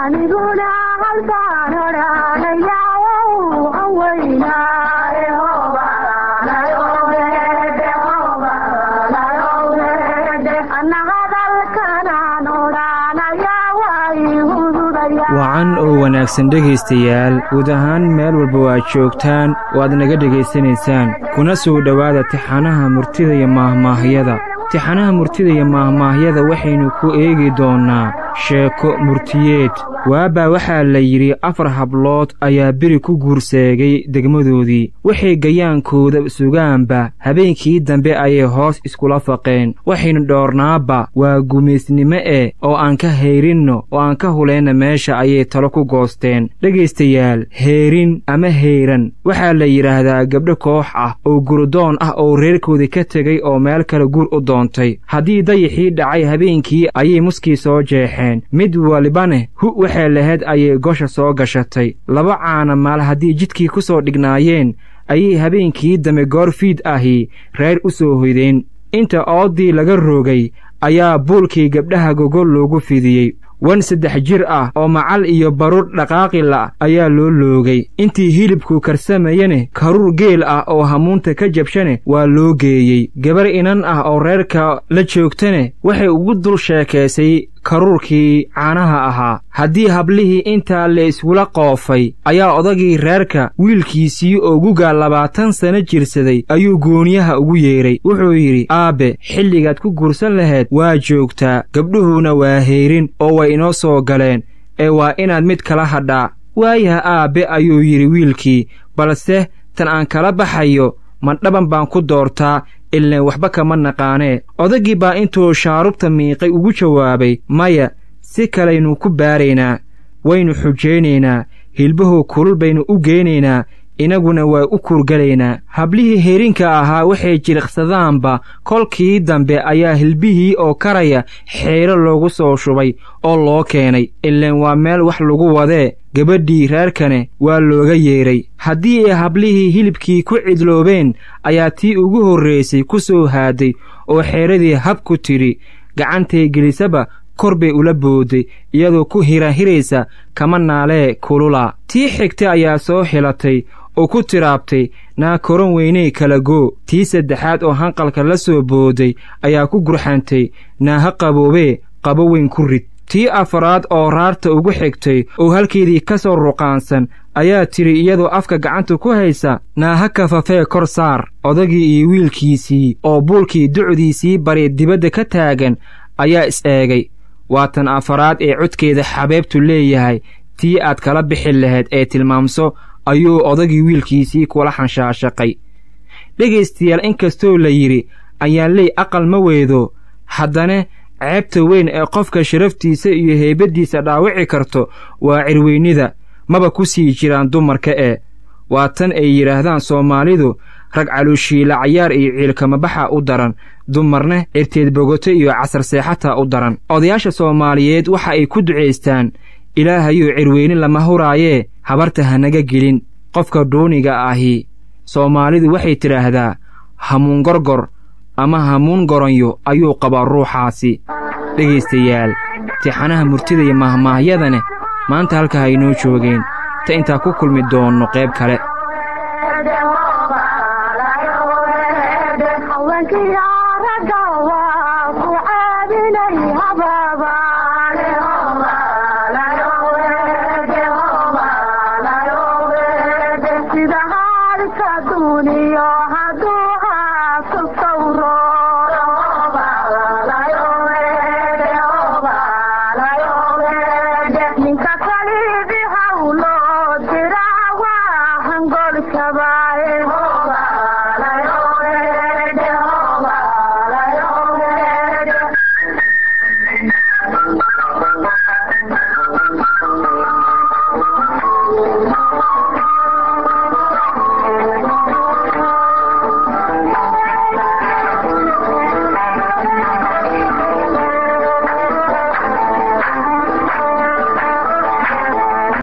Aniguna halbaan odhanayaa weynaa. Wacan oo wanaagsan dhegaystayaal, guud ahaan meel walba waad joogtaan oo aad naga dhegaysanaysaan, kuna soo dhowaada tixanaha murtida iyo maahmaahyada. Tixanaha murtida iyo maahmaahyada waxaynu ku eegi doonnaa sheeko murtiyeed. Waabaa waxaa la yidhi 4 hablood ayaa beri ku guurseegay degmadoodii. Waxay gayaankooda sugaanba habeenkii dambe ayay hoos iskula faqeen. Waxaynu dhoornaaba waa gumaysnimo eh oo aan ka hayrinno oo aan ka hulayna meesha, ayay talo ku goosteen. Dhegaystayaal, heerin ama heyran waxaa la yidhaahdaa gabdho koox ah oo gurdoon ah oo reerkoodii ka tegay oo meel kale guur u doontay. Haddii dayixii dhacay habeenkii ayay muskii soo jeexeen, mid walibane hu waxay lahayd ayay gosha soo gashatay. 2 caana maal haddii jidkii ku soo dhignaayeen ayay habeenkii dambe goor fiid ahi reer u soo hoydeen. Inta ooddii laga rogay ayaa buulkii gabdhaha gogol loogu fidiyey. Wan 3 jir ah oo macal iyo baruur dhaqaaqi la ayaa loo loogay. Intii hilibku karsamayene karuur geel ah oo hamuunta ka jabshane waa loo geeyey. Gabar inan ah oo reerka la joogtane waxay ugu dul sheekaysay karuurkii caanaha ahaa. Haddii hablihii intaa la isgula qoofay ayaa odagii reerka wiilkiisii oo gugaa 20 sano jirsaday ayuu gooniyaha ugu yeedhay. Wuxuu yidhi, aabe, xilligaad ku guursan lahayd waa joogtaa, gabdhuhuna waa heyrin oo way inoo soo galeen, ee waa inaad mid kala hadhaa. Waayaha aabbe, ayuu yidhi wiilkii, balse tan aan kala baxayo ma dhaban baan ku doortaa, ileen waxba kama naqaanee. Odaggii baa intuu shaarubta miiqay ugu jawaabay, maya, si kalaynu ku baaraynaa, waynu xujaynaynaa, hilbahoo kulul baynu u geynaynaa, inaguna waa u kuurgalaynaa. Hablihii herinka ahaa waxay jiriqsadaanba kolkii dambe ayaa hilbihii oo karaya xeero loogu soo shubay oo loo keenay, ileen waa meel wax lagu wadee. Gabadhii reerkane waa looga yeedhay. Haddii ay hablihii hilibkii ku cidloobeen ayaa tii ugu horraysay ku soo haaday oo xeeradii hab ku tidhi, gacantay gelisaba kor bay ula booday iyadoo ku hirahiraysa kama naalee kulula. Tii xigtay ayaa soo xilatay oo ku tiraabtay, naa koran weyney kala goo. Tii saddexaad oo hanqalka la soo booday ayaa ku gurxantay, naa ha qaboobee qabo weyn ku rid. Tii afaraad oo raarta ugu xigtay oo halkeedii ka soo ruqaansan ayaa tidhi iyadoo afka gacanta ku haysa, naa ha kafafee kor saar. Odagii iyo wiilkiisii oo buulkii ducdiisii bari dibadda ka taagan ayaa is eegay. Waa tan afaraad ee codkeeda xabeebtu leeyahay, tii aad kala bixi lahayd ee tilmaamso, ayuu odagii wiilkiisii kula xanshaashaqay. Dhegaystayaal, inkastoo la yidhi ayaanley aqal ma weydo, haddana ceebta weyn ee qofka sharaftiisa iyo heybaddiisa dhaawici karto waa cirweynida, maba ku sii jiraan dumarka ee. Waa tan ay yidhaahdaan Soomaalidu, rag calooshiila cayaar iyo ciilkamabaxa u daran, dumarna cirteed bogoto iyo casar seexataa u daran. Odayaasha Soomaaliyeed waxa ay ku ducaystaan, ilaahayuu cirweyne lama huraayee habarta hanaga gelin. Qofka dhuuniga ahi Soomaalidu waxay tidhaahdaa hamuun gorgor ama hamuun goronyo ayuu qabaa ruuxaasi. Dhegaystayaal, tixanaha murtida iyo mahmaahyadane maanta halka ha inoo joogeen, ta intaa ku kulmi doonno qayb kale. Haweenkiya ragga waa ku caabinay habaaba.